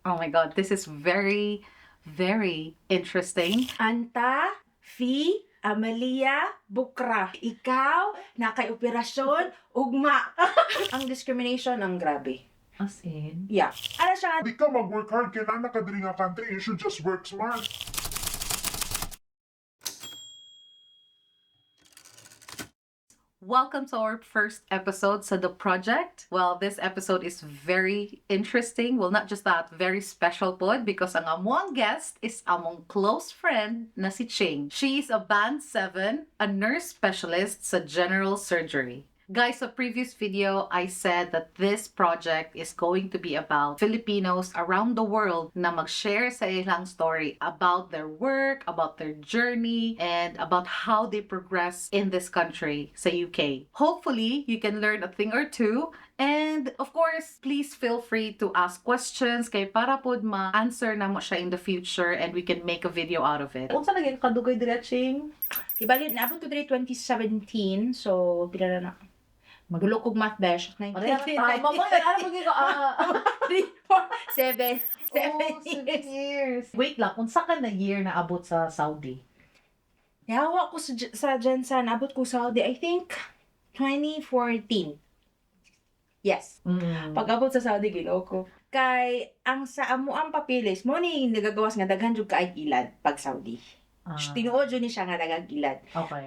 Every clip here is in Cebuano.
Oh my God, this is very, very interesting. أنت في عملية بكرة. Ikaw, naa kay operasyon, ugma. Ang discrimination, ang grabe. As in? Yeah. Ano siya? Di ka mag-work hard, kailangan ka diri nga country, you should just work smart. Welcome to our first episode sa The Project. Well, this episode is very interesting. Well, not just that, very special pod because ang among guest is among close friend na si Ching. She is a Band 7, a nurse specialist sa general surgery. Guys, sa previous video, I said that this project is going to be about Filipinos around the world na mag-share sa ilang story about their work, about their journey, and about how they progress in this country, sa UK. Hopefully, you can learn a thing or two. And of course, please feel free to ask questions kay para pod ma-answer namo siya in the future and we can make a video out of it. Unsa naging kadugay dira, Ching? Ibali, naabot ko diri 2017, so pila na na. Magulo kog math besh. Tama mo, ano ko, ah. 3, 4, 7, 7 Oh, 7 years. Years. Wait lang, unsa ka na year na abot sa Saudi? Yawa ko sa GenSan, abot ko sa Saudi, I think, 2014. Yes. Pag-abot sa Saudi, ginoo ko. Kay, ang sa amo ang papilis, mo ni nagagawas nga daghan jud kaay ilad pag Saudi. Tinuod jud ni siya nga daghang ilad.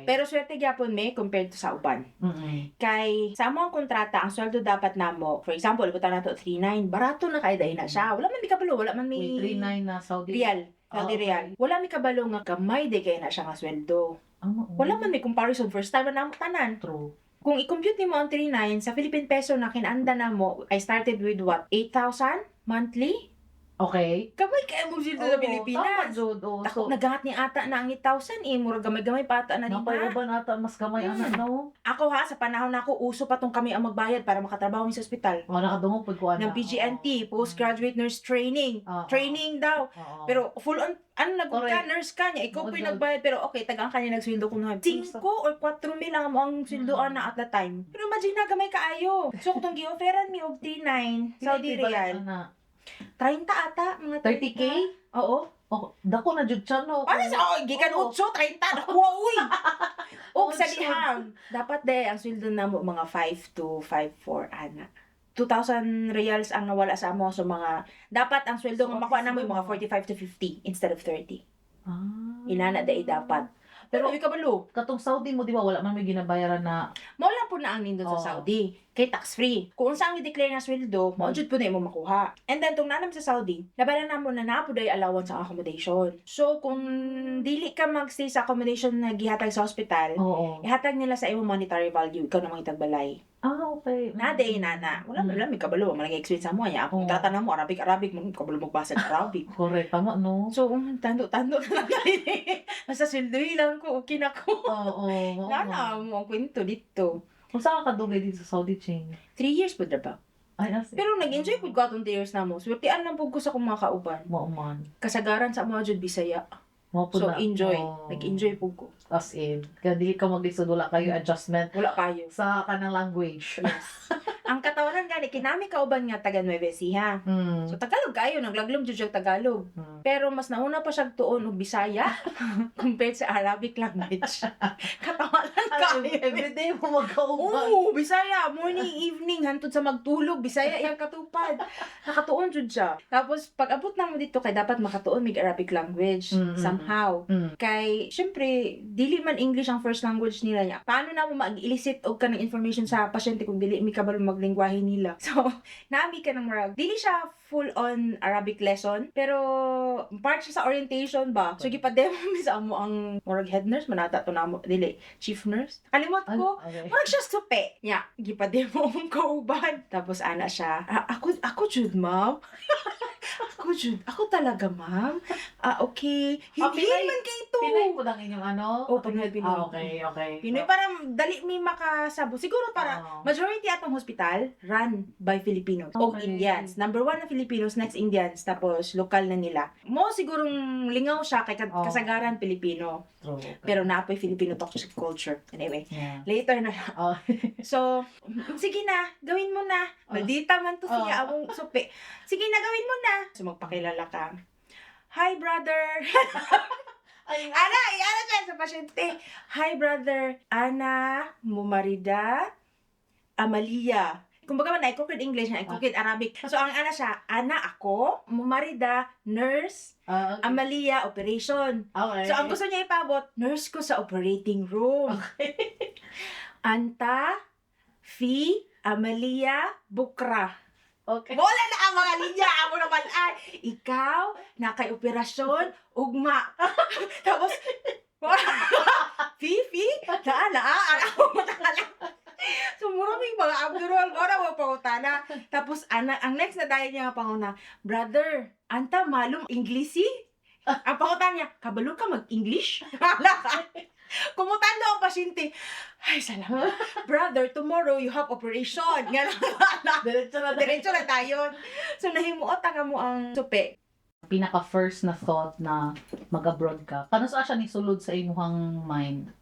Pero swerte gyapon me compared to sa uban. Kay sa amo ang kontrata, ang sweldo dapat namo, for example, butan nato 39, barato na kay dahil na siya. Wala man mi kabalo, wala man mi Wait, 3.9 na Saudi. Real. Saudi Real. Wala mi kabalo nga gamay de kay na siya nga sweldo. Wala man mi comparison, first time na namo tanan. True. Kung i-compute nimo ang 39 sa Philippine peso na kinanda namo, I started with what? 8,000 monthly? Gamay kay mo sweldo sa Oo, Pilipinas. tama jud. Oh, Dako so, nagahat ni ata na ang 8,000 eh, murag gamay-gamay pa ata na napay nila. uban ata mas gamay ana, no? Ako ha, sa panahon nako uso pa tong kami ang magbayad para makatrabaho mi sa ospital. Mga nakadungog pud ko ana. Ng PGNT, Postgraduate Nurse Training. Training daw. Pero full on, ano nag ka, nurse ka niya, ikaw po'y jud. nagbayad. Pero okay, tagaan ka niya nagsweldo ko na. 5 or 4 mil lang mo ang sweldoan na at the time. Pero imagine na, gamay kaayo. So kung gi-offeran mi og 39 Saudi Real, 30 ata, mga 30K? Oo. Oh, dako na jud siya, no? Ano sa, oh, gikan 8, 30, nakuha, uy! Og sa Otso. dihang, dapat de, ang sweldo na mo, mga 5 to 5, 4, ana. 2,000 reals ang nawala sa amo. So mga, dapat ang sweldo So, nga makuha na mo, at least mga 45 to 50 instead of 30. Inana dai dapat. Pero Pero uy kabalo, katong Saudi mo, di ba, wala man may ginabayaran na mao lang po na ang nindot sa Saudi. Kay tax free. Kung unsa ang i-declare nga sweldo, mao jud po na imo makuha. And then tung nanam sa Saudi, nabala namo na naa po day allowance sa accommodation. So kung dili ka magstay sa accommodation na gihatag sa hospital, ihatag nila sa imo monetary value, ikaw na mangitag balay. Ah, okay. Na day nana. Wala wala may kabalo, wala explain sa mo nya. Akong tatanan mo Arabic Arabic mo kabalo magbasa og Arabic. Correct, tama, no? So, tando-tando na lang tayo. Basta sweldoy lang ko, okay na ko. Oo, oo. Nana mo ang kwento dito. Kung saan ka kadugay dito sa Saudi, Ching? 3 years po ba? Ay, as Pero nag-enjoy pud ko atong 3 years na mo. Swertian lang pud ko sa akong mga kauban. Mao man. Kasagaran sa mga jud Bisaya. Mao pud So na. enjoy. Oo. Nag-enjoy pud ko. As in, kaya dili ka maglisod, wala kayo adjustment Wala kayo. sa kanang language. Yes. Ang katawanan gani kinami kauban nga taga Nueva Ecija. So Tagalog kayo, naglaglom jud siya og Tagalog. Pero mas nauna pa siya tuon og Bisaya compared sa Arabic language. Katawanan Ano, kayo. everyday mo magkauban. Oo, Bisaya, morning, evening, hantod sa magtulog, Bisaya iyang katupad. Nakatuon jud siya. Tapos pag abot na mo dito kay dapat makatuon mig Arabic language somehow. Kay syempre dili man English ang first language nila niya. Paano na mo mag-elicit og kanang information sa pasyente kung dili mi kabalo maglingwahe nila? So, nami ka ng murag. Dili siya full on Arabic lesson, pero part siya sa orientation ba. So gipa-demo mi sa amo ang murag head nurse manata to namo dili chief nurse. Kalimot ko. Murag siya supe. Nya, gipa-demo akong kauban. Tapos ana siya, "Ah, ako ako jud, ma'am. Ako jud, ako talaga, ma'am. Ah, okay. Ah, Hindi man kay to." Pinay po ang inyong ano? Oh, Pinoy, Pinoy. Ah, okay. Pinoy para dali mi makasabo. Siguro para majority atong hospital run by Filipinos o Indians. Number one na Filipinos, next Indians, tapos lokal na nila. Mo sigurong lingaw siya kay kasagaran Pilipino. True. Okay. Pero naapoy Filipino toxic culture. Anyway, later na lang. So, sige na, gawin mo na. Maldita man to siya, among supi. Sige na, gawin mo na. So, magpakilala ka. "Hi, brother." Ay, Ana, ana siya sa pasyente. "Hi, brother. Ana, mumarida, Amalia." Kumbaga man, I English, I cook Arabic. So, ang ana siya, "Ana ako, mumarida, nurse, Amalia, operation." So, ang gusto niya ipabot, nurse ko sa operating room. "Anta, fi, Amalia, bukra." Wala na ang mga linya, amo naman ay. "Ikaw, na kay operasyon, ugma." Tapos, "Fi, fi, naa, naa," ang ako matakala. So, mura may mga abnormal, mura mo pangutana. Tapos, ana, ang next na dahil niya nga panguna, "Brother, anta malum Inglisi?" Ang pangutana niya, "Kabalo ka mag-English?" Kumutan daw ang pasyente. "Ay, salamat. Brother, tomorrow you have operation." Nga lang. Diretso na. Diretso na tayo. So, nahimuot ang amo ang supi. Pinaka first na thought na mag-abroad ka. Kano sa siya ni sulod sa imuhang mind?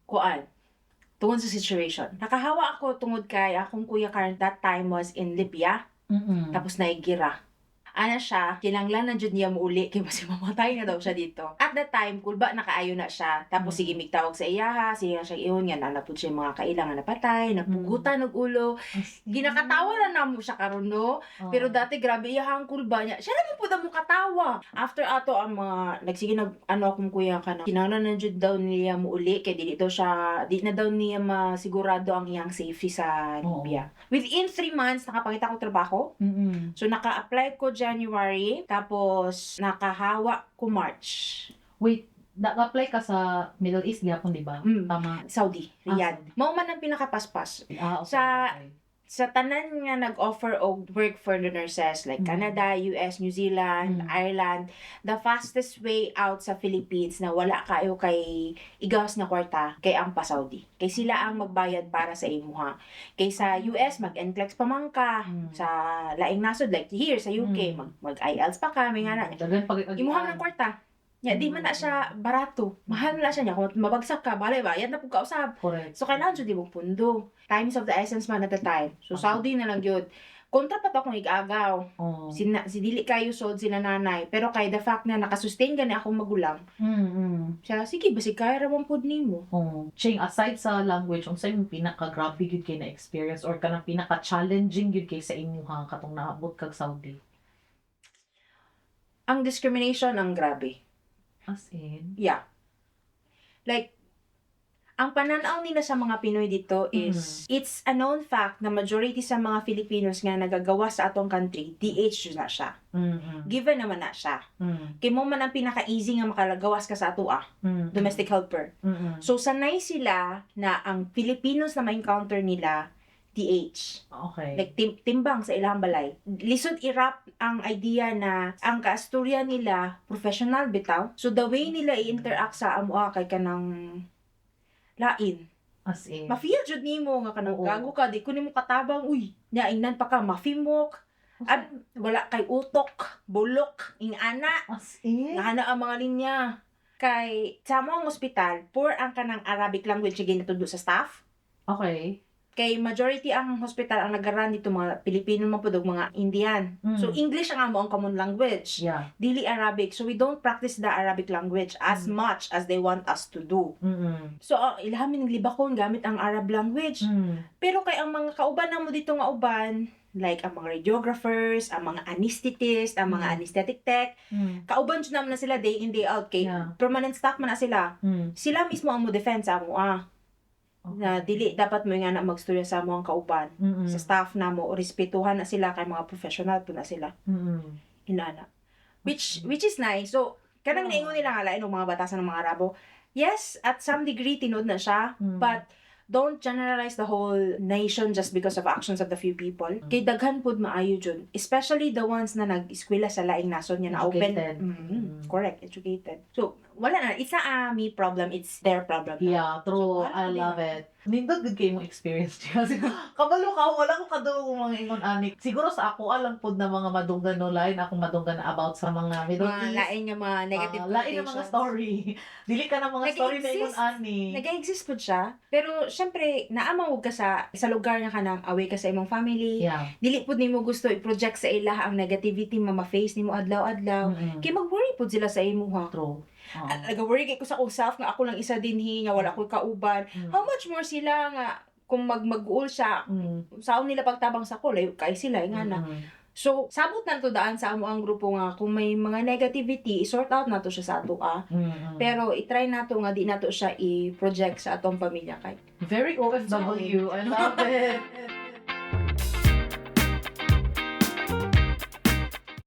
Kuan. Tungod sa situation. Nakahawa ako tungod kay akong kuya karon that time was in Libya. Tapos naigira. Ana siya, kinanglan na jud niya muuli kay basi mamatay na daw siya dito. At that time, kulba na kaayo na siya. Tapos sige migtawag sa iyaha, sige na siya iyon nga naa pud siya mga kailangan napatay, napugutan og ulo. Ginakatawa na namo siya karon, no. Oh. Pero dati grabe iyahang kulba niya. Siya naman pud mo katawa. After ato ang mga nagsige nag ano akong kuya kana. Kinahanglan na jud daw niya muuli kay dili daw siya di na daw niya masigurado ang iyang safety sa Libya. Within 3 months nakapangita ko trabaho. So naka-apply ko January, tapos nakahawa ko March. Wait, nag-apply ka sa Middle East gyapon, di ba? Mm. Tama. Saudi, Riyadh. Saudi. Mao man ang pinakapaspas. Sa tanan nga nag-offer og work for the nurses like Canada, US, New Zealand, Ireland, the fastest way out sa Philippines na wala kayo kay igawas nga kwarta kay ang pa-Saudi. Kay sila ang magbayad para sa imuha. Kay sa US mag-NCLEX pa man ka, sa laing nasod like here sa UK, mag mag-IELTS pa ka, may nga na. Daghan pag Imuha ng kwarta. Nya di man na siya barato. Mahal na siya niya kung mabagsak ka, balay bayad na pud ka usab. Correct. So, kailangan jud imong pundo. Times of the essence man at the time. So, Saudi na lang yun. Kontra pa to akong igagaw. Si dili kayo sold sila nanay. Pero kay the fact na nakasustain gani akong magulang, siya, sige, basig kaya ra man pud nimo. Oh. Ching, aside sa language, unsa yung pinaka-grabe gyud kay na experience or kanang pinaka-challenging gyud kay sa imuha katong naabot kag Saudi? Ang discrimination, ang grabe. As in? Yeah. Like, ang pananaw nila sa mga Pinoy dito is, it's a known fact na majority sa mga Filipinos nga nagagawa sa atong country, DH na siya. Given naman na siya. Kay mo man ang pinaka-easy nga makalagawas ka sa ato ah, domestic helper. So sanay sila na ang Filipinos na ma-encounter nila DH. Like timbang sa ilang balay. Lisod i-wrap ang idea na ang kaasturya nila professional bitaw. So the way nila i-interact sa amoa kay kanang lain. As in. Ma-feel jud nimo nga kanang gago ka, di ko nimo katabang, uy. Nya ingnan pa ka mafimok. Ab, wala kay utok, bulok, ingana. As in? Ngana ang mga linya. Kay sa mo ang ospital, poor ang kanang Arabic language nga ginatudlo sa staff. Kay majority ang hospital ang nagaran dito mga Pilipino man pud ug mga Indian. So English ang amo ang common language. Dili Arabic. So we don't practice the Arabic language as much as they want us to do. So ilahamin naglibakon gamit ang Arab language. Pero kay ang mga kauban namo dito nga uban, like ang mga radiographers, ang mga anesthetist, ang mga anesthetic tech, kauban jud naman na sila day in day out kay permanent staff man na sila. Sila mismo ang mo defend sa amo ah. Na dili dapat mo nga na magstorya sa amo ang kauban. Sa staff na mo, respetuhan na sila kay mga professional po na sila. Inana. Which is nice. So, kanang naingon nila nga lain og mga batasan ng mga Arabo. Yes, at some degree tinuod na siya, but don't generalize the whole nation just because of actions of the few people. Kay daghan pud maayo jud, especially the ones na nag-eskwela sa laing nasod niya na open. Educated. Correct, educated. So, Wala na, it's not a me problem, it's their problem. Yeah, true. So, I ano love it. Nindot gud kay imong experience niya. Kabalo ka, wala ko kadungog mga ingon ani. Siguro sa ako alang pod na mga madunggan, no, lain akong madunggan about sa mga Middle Mga East. lain nga mga negative Ah, lain nga mga connotations. story. Dili ka na mga story na ingon Nag-exist. ani. Nag-exist po siya. Pero, syempre, naamawag ka sa lugar nga kanang away ka sa imong family. Dili pud nimo gusto i-project sa ila ang negativity nga ma-face nimo adlaw-adlaw. Kay mag-worry pud sila sa imo ha. True. Oo. Nag-worry kay ko sa akong self nga ako lang isa dinhi nga wala ko'y kauban. How much more sila nga kung mag-uul siya, saon nila pagtabang sa ko, layo kay sila nga na. So, sabot na to daan sa amo ang grupo nga kung may mga negativity, i-sort out na to siya sa ato ah. Pero i-try nato nga di nato siya i-project sa atong pamilya kay. Very OFW. I love it.